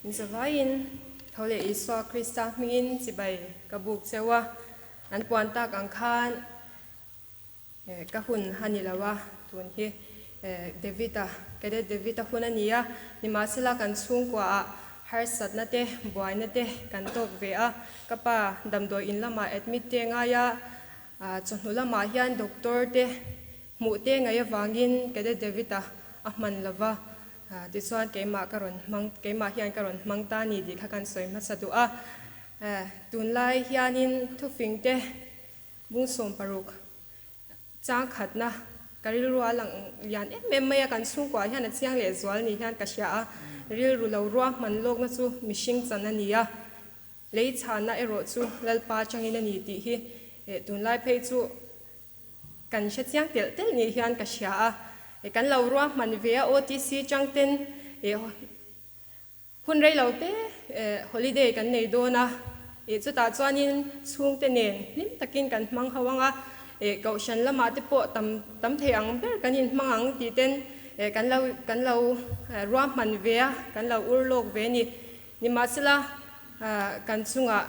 In zavaiin tho leh Isua Krista hmingin chibai ka buk cheu a, an puan tak ang khan ka hun a ni lo a, tun hi David-a, Cadet David-a hun a ni a, nimahsela kan chhungkuaah harsatna te, buaina te kan tawk ve a, ka pa damdawi in lamah admit te ngai a, chawhnu lamah hian doctor te Hmuh te ngaih avangin Cadet David-a a hman lo va, tichuan keimah ka rawn hmang, keimah hian ka rawn hmang ta ni tih kha kan sawi hmasa duh a. Tunlai hianin thufingte bung 16 chang khatna ka rilru a lang lian em em mai a, kan chhungkuah hian a chiang leh zual ni hian ka hria a, rilru lo ruahman lawkna chu mihring chan a ni a, lei chhanna erawh chu Lalpa atangin a ni tih hi tunlai phei chu Kan hre chiang telh telh ni hian ka hria a, kan lo ruahman ve a OTC chang ten hun rei lo te holiday kan nei dawn a, chutah chuanin chhungte nen hlim takin kan hmang ho ang a, kohhran lamah te pawh tam tam thei ang ber kan inhmang ang tih ten kan lo kan lo ruahman ve a, kan lo ur lawk ve a ni. Nimahsela kan chungah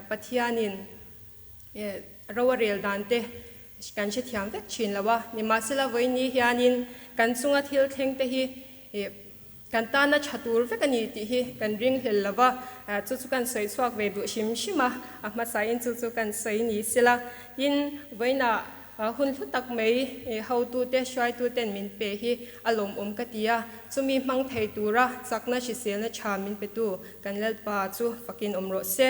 Pathianin Ro a rel dan te kan hrethiam vek thin lo a, nimahsela vawiini hianin kan chunga thil thleng te hi kan tana tha tur vek a ni tih hi kan ringhlel lo va, chu chu kan sawi chhuak ve duh hrim hrim a, a hmasain chu chu kan sawi ni sela. Tin, vawiinah hun hlu tak mai hotute, hruaituten min pe hi a lawmawm ka ti a, chumi hmang thei tura chakna hriselna tha min petu kan Lalpa chu fakin awm rawh se.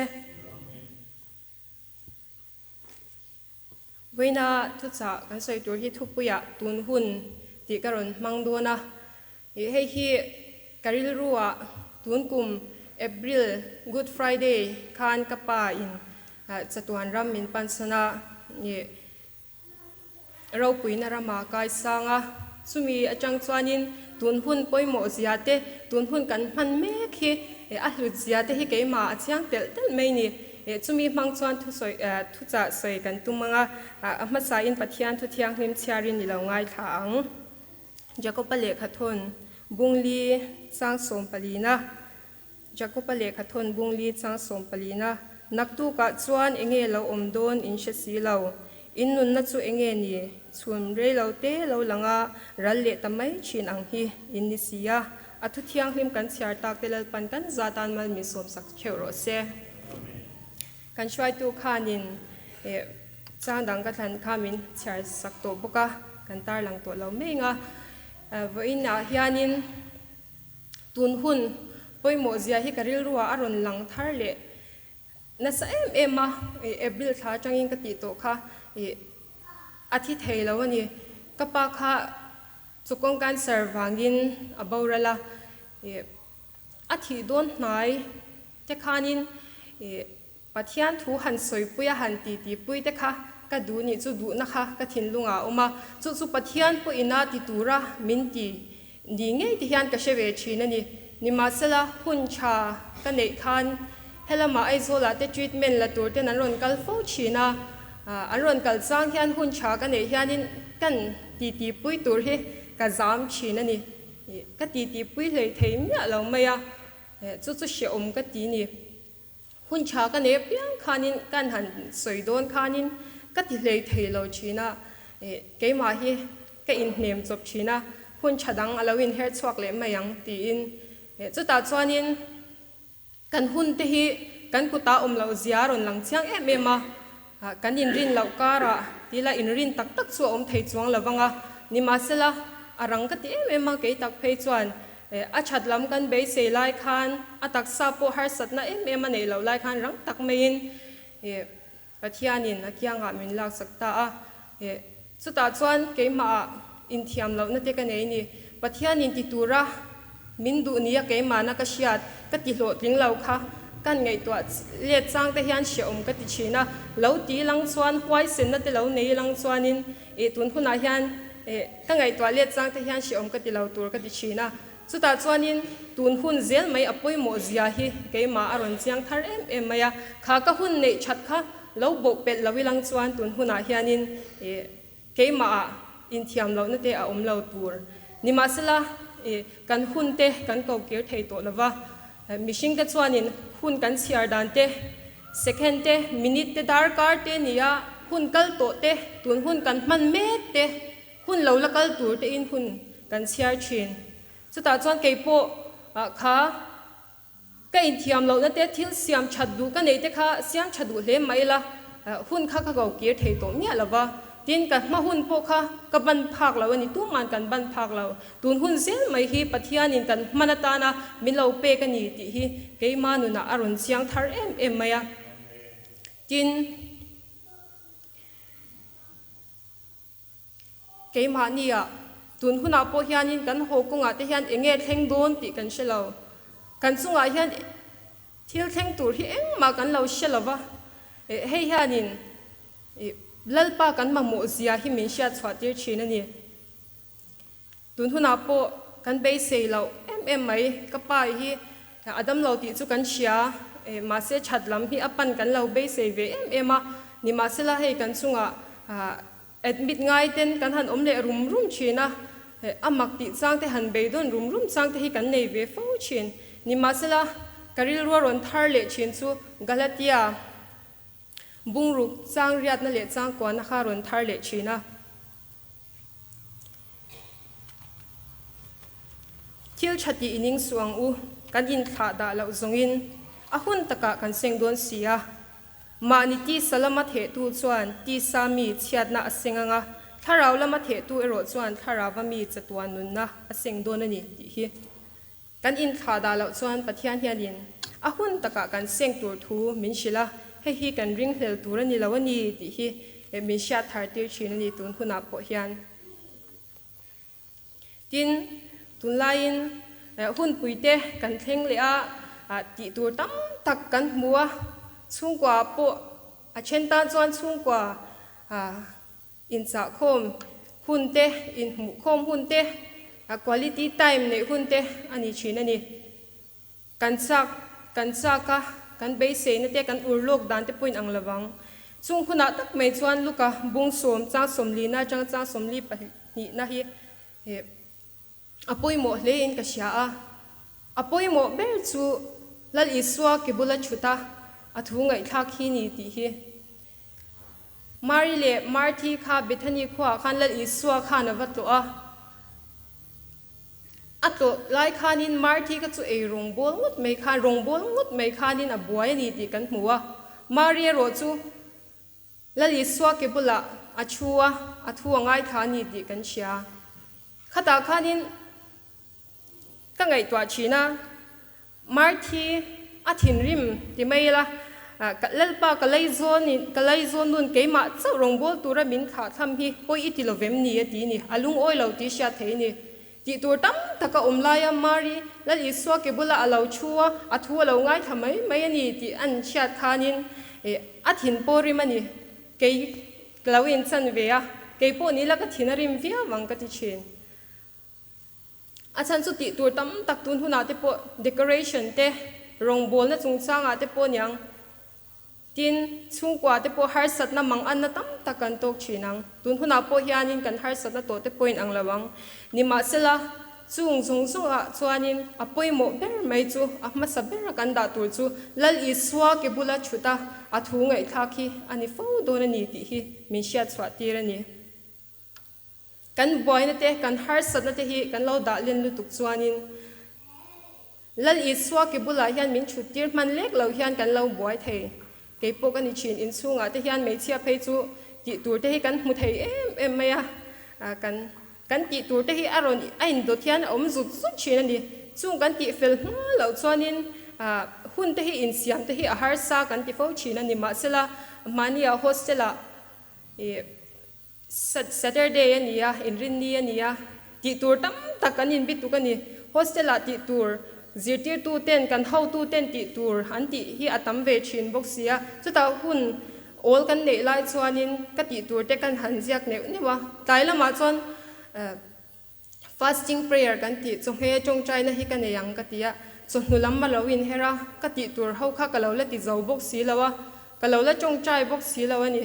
Vawiina thuchah kan sawi tur hi thupuiah tun hun tih ka rawn hmang dawn a, ih hei hi ka rilruah tun kum April Good Friday khan ka pa in chatuan ram min pansan a, ih Ropuina rama kai sang a, chumi atang chuanin tun hun pawimawh zia te, tun hun kan hman mek hi a hlut zia te hi keimah a chiang telh telh mai ni. Chumi hmang chuan thusawi thuchah sawi kan tum ang a, a hmasain Pathian thu thianghlim chhiarin i lo ngaithla ang. Jakoba lehkhathawn bungli chang sawmpalina. Jakob-a lehkha thawn bung li chang sawmpalina, Naktukah chuan enge lo awm dawn in hre si lo. In nunna chu enge ni? Chhun rei lo te lo lang a, ral leh ta mai thin ang hi in ni si a. A thu thianghlim kan chhiar tak te Lalpan kan za tan mal min sawmsak theuh rawh se. Kan hruaitu khanin chang dang ka thlan kha min chhiar sak tawh bawk a, kan tarlang tawh lo mai ang a. Vawiinah hianin. Tun hun pawimawh zia hi ka rilruah a rawn lang thar leh nasa em em a, April thla atangin ka tih tawh kha a thi thei lo a ni. Ka pa kha chukawng cancer vangin a boral a, a thih dawn hnai te khanin Pathian thu han sawipui a han titipui te kha ka duh nih chu duhna kha ka thinlungah a awm a, chu chu Pathian pawhin a ti tura min ti ni ngei ti hian ka hre ve thin a ni. Nimahsela, hun tha ka neih khan helamah Aizawlah te treatment la tur ten an rawn kal fo thin a, an rawn kal chang hian hun tha ka neih hianin kan titipui tur hi ka zam thin a ni. Ka titipui hlei thei miah lo mai a, chu chu hrehawm ka ti ni. Hun tha ka nei apiang khanin kan han sawi dawn khanin ka ti hlei thei lo thin a, keimah hi ka inhnem chawp thin a, hun tha dang a lo inher chhuak leh mai ang tiin. Chutah chuanin kan hun te hi kan kutah awm loh zia a rawn lang chiang em em a, Kan inrin loh karah tila inrin tak tak chu a awm thei chuang lo vang a, nimahsela a rang ka ti em em a, kei tak phei chuan a that lam kan beisei lai khan a taksa pawh harsatna em em a neih loh lai khan rang tak maiin Pathianin a kiangah min laksak ta a. Chutah chuan keimahah inthiam lohna te ka nei ni. Pathianin ti tura min duh nia keimahna ka hriat ka ti hlawhtling lo kha kan ngaihtuah let chang te hian hrehawm ka ti thin a. Lo ti lang chuan huaisenna te lo nei lang chuanin ih tun hunah hian ih ka ngaihtuah let chang te hian hrehawm ka ti lo tur ka ti thin a. Chutah chuanin tun hun zel mai a pawimawh zia hi keimah a rawn chiang thar em em mai a. Kha ka hun neih that kha Lo bawh pelh lo ilang chuan tun hunah hianin ih keimahah inthiam lohna te a awm lo tur. Nimahsela ih kan hun te kan ko kir thei tawh lova. Mihringte chuanin hun kan chhiar dan te, second te, minute te, darkar te nia hun kal tawh te, tun hun kan hman mek te, hun lo la kal tur tein hun kan chhiar thin. Chutah chuan kei pawh kha ka inthiam lohna te, thil siam that duh ka neih te kha siam tha duh hle mai ila, hun kha ka ko kir thei tawh miah lo va. Tin, ka hma hun pawh kha ka ban phak lo a ni, tuman kan ban phak lo. Tun hun zel mai hi Pathianin kan hman atana min lo pek a ni tih hi keima nunah a rawn chiang thar em em mai a. Tin, keimahnia tun hunah pawh hianin kan haw kawngah te hian eng nge thleng dawn tih kan hre lo. Kan chungah hian thil thleng tur hi engmah kan lo hre lo va. Hei hianin Lalpa kan mamawh zia hi min hriat chhuah tir thin a ni. Tun hunah pawh kan beisei loh em em mai, ka pa hi a dam lo tih chu kan hria, mahse that lam hi a pan kan lo beisei ve em em a, nimahsela hei kan chungah admit ngai ten kan han awm leh rum rum thin a, a mak tih chang te han beidawn rum rum chang te hi kan nei ve fo thin, nimahsela ka rilru a rawn thar leh thin chu Galatia bungruk chang riatna leh changkuahna kha a rawn thar leh thin a. Thil tha tih i ning suh ang u, kan inthlah dah loh zawngin a hun takah kan seng dawn si a. Mahni tisa lama thehtu chuan tisa mi chhiatna a seng ang a, thlarau lama thehtu erawh chuan thlarauva mi chatuan nunna a seng dawn a ni tih hi. Kan inthlah dah loh chuan Pathian hianin a hun takah kan seng tur thu min hrilh a, hei hi kan ringhlel tur a ni lo a ni tih hi min hriat thar tir thin a ni tun hunah pawh hian. Tin, tunlaiin hunpuite kan thleng leh a, tih tur tam tak kan hmu a, chhungkua pawh a then tan chuan chhungkua Inchahkhawm hun te, inhmuhkhawm hun te, quality time neih hun te a ni thin a ni. Kan chak, kan chak a, kan beiseina te, kan urlawk dan te pawhin ang lovang. Chung hunah tak mai chuan Luka bung sawm chang sawmlina atanga chang sawmli pahnihna hi a pawimawh hlein ka hria a. A pawimawh ber chu Lal Isua ke bula thut a, a thu ngaihthlak hi ni tih hi. Mari leh Marthi kha Bethany khuaah khan Lal Isua khan a va tlawh a. A tlawh lai khanin Marthi kha chu ei rawngbâwl ngawt mai khan, rawngbâwl ngawt mai khanin a buai a ni tih kan hmu a. Mari erawh chu Lal Isua ke bulah a thu a, a thu a ngaithla a ni tih kan hria. Khatah khanin ka ngaihtuah thin a, Marthi a thinrim ti mai ila, Lalpa ka laizawn in, ka laizawn nun keimah chauh rawngbâwl tura min thlahthlam hi pawi i ti lo vem ni a ti ni, a lungawi lo tih hriat thei a ni. Tih tur tam tak a awm laia Mari, Lal Isua ke bula a lo thu a, a thu a lo ngaithla mai mai a ni tih an hriat khanin a thin pawh rim a ni. Kei ka lo inchan ve a, kei pawh ni la ka thin a rim viau ang ka ti thin. A chhan chu tih tur tam tak tun hunah te pawh decoration te, rawngbawlna chungchangah te pawh niang. Tin, chhungkua te pawh harsatna manganna tam tak kan tawk thin ang. Tun hunah pawh hianin kan harsatna tawh te pawhin ang lo ang. Nimahsela, chung zawng zawngah chuanin a pawimawh ber mai chu, a hmasa bera kan dah tur chu Lal Isua ke bula thut a, a thu ngaihthlak hi a ni fo dawn a ni tih hi min hriatchhuah tir a ni. Kan buaina te, kan harsatna te hi kan lo dah len lutuk chuanin Lal Isua ke bulah hian min thut tir hman lek lo hian kan lo buai thei. Kei pawh ka ni thin, inchhungah te hian hmeichhia phei chu tih tur te hi kan hmu thei em em mai a, kan kan tih tur te hi a rawn a indawt hian a awm zut zut thin a ni. Chung kan tih fel hma loh chuanin hun te hi insiam te hi a harsa kan ti fo thin a ni. Mahsela mahnia hostel-ah ih Saturday a ni a, Inrinni a ni a, tih tur tam tak kan inbi tuk a ni. Hostel-ah tih tur zirtirtu ten, kan hotu ten tih tur an tih hi a tam ve thin bawk si a. Chutah hun awl kan neih lai chuanin ka tih tur te kan han ziak neuh neuh a. Tlai lamah chuan Fasting prayer kan tih chawhme tawngtaina hi ka nei ang ka ti a, chawhnu lam a lo inher a, ka tih tur ho kha ka lo la ti zo bawk si lo a, ka lo la tawngtai bawk si lo a ni.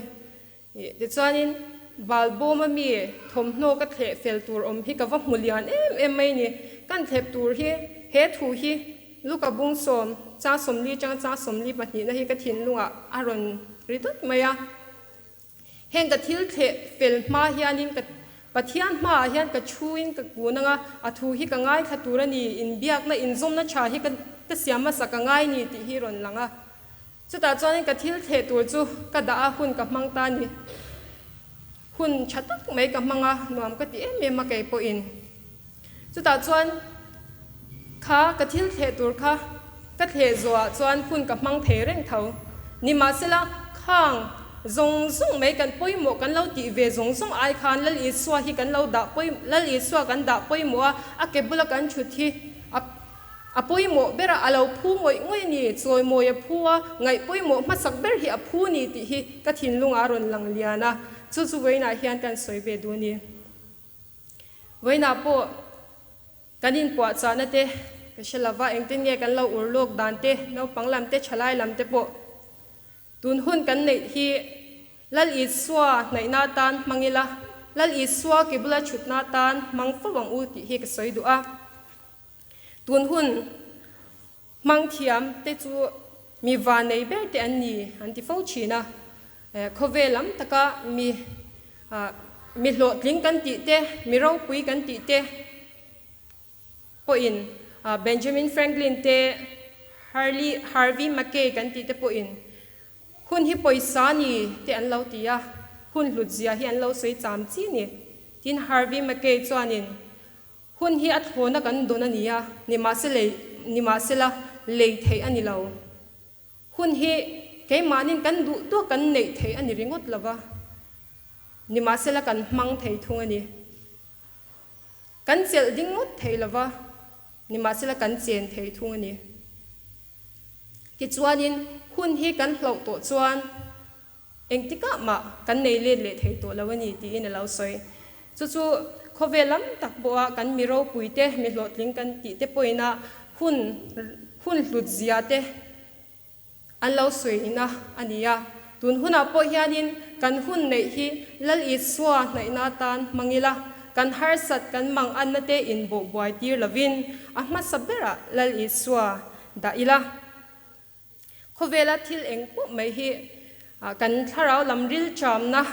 Tichuanin bal bawma mi thawmhnaw ka thleh fel tur awm hi ka va hmu lian em em mai ni. Kan thlep tur hi he thu hi. Luka bung sawm, chang 40 chang chang 42na hi ka thinlungah a rawn ri dawt mai a. Heng ka thil thleh fel hma hianin ka Pathian hmaah hian ka thuin ka kun anga, a thu hi ka ngaithla tur a ni, inbiakna, inzawmna tha hi ka ka siam hmasa ka ngai ni tih hi rawn lang a. Chutah chuanin ka thil thleh tur chu ka dah a, hun ka hmang ta ni. Hun tha tak mai ka hmang a, nuam ka ti em em a kei pawhin. Chutah chuan kha ka thil thleh tur kha ka thleh zawhah chuan hun ka hmang thei reng tho. Nimahsela, khang zawng zawng mai kan pawimawh kan lo tih ve zawng zawng ai khan Lal Isua hi kan lo dah pawi Lal Isua kan dah pawimawh a, a ke bula kan thut hi a a pawimawh ber a, a lo phu ngawih ngawih a ni, chawimawi a phu a, ngaih pawimawh hmasak ber hi a phu ni tih hi ka thinlungah a rawn lang lian a, chu chu vawiinah hian kan sawi ve duh a ni. Vawiinah pawh kan inpuahchahna te ka hre lova, engtin nge kan lo ur lawk dan te, naupang lam te, thalai lam te pawh tun hun kan neih hi Lal Isua hnaihna atan hmang ila, Lal Isua ke bula thutna atan hmang fo ang u tih hi ka sawi duh a. Tun hun hmang thiam te chu mi vanei ber te an ni an ti fo thin a. Khawvel lam taka mi mi hlawhtling kan tih te, mi ropui kan tih te pawhin Benjamin Franklin te, Harley Harvey Mackay kan tih te pawhin hun hi pawisa ni te an lo ti a, hun hlut zia hi an lo sawi cham chi ni. Tin, Harvey Mackay chuanin Hun hi a thlawna kan dawn a ni a, nimahse lei, nimahsela lei theih a ni lo. Hun hi keimahnin kan duh duh kan neih theih a ni ringawt lo va, nimahsela kan hmang thei thung a ni. Kan chelh ding ngawt thei lo va, nimahsela kan chen thei thung a ni. Tichuanin hun hi kan hlauh tawh chuan, Engtikah mah kan nei let leh thei tawh lo a ni tiin a lo sawi. Chu chu khawvel lam tak pawha kan mi ropui te, mi hlawhtling kan tih te pawhin a hun hun hlut zia te an lo sawiina a ni a. Tun hunah pawh hianin kan hun neih hi Lal Isua hnaihna atan hmang ila, kan harsat kan manganna te inbawhbuai tir lovin a hmasa berah Lal Isua dah ila. Khawvela thil eng pawh mai hi kan thlarau lam rilṭamna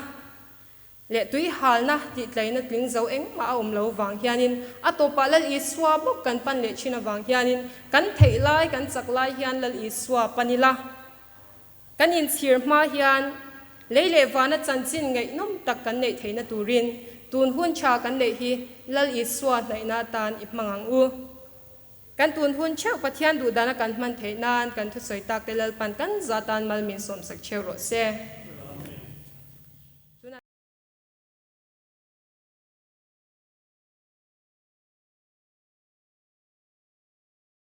leh tuihalna tihtlaina tling zo engmah a awm lo vang hianin a tawpah Lal Isua bawk kan pan leh thin avang hianin kan theih lai kan chak lai hian Lal Isua pan ila kan inchhir hma hian lei leh vana chanchin ngaihnawm tak kan neih theihna turin tun hun tha kan neih hi Lal Isua hnaihna atan i hmang ang u. Kan tun hun theuh Pathian duhdana kan hman theih nan kan thusawi tak te Lalpan kan za tan mal min sawmsak theuh rawh se.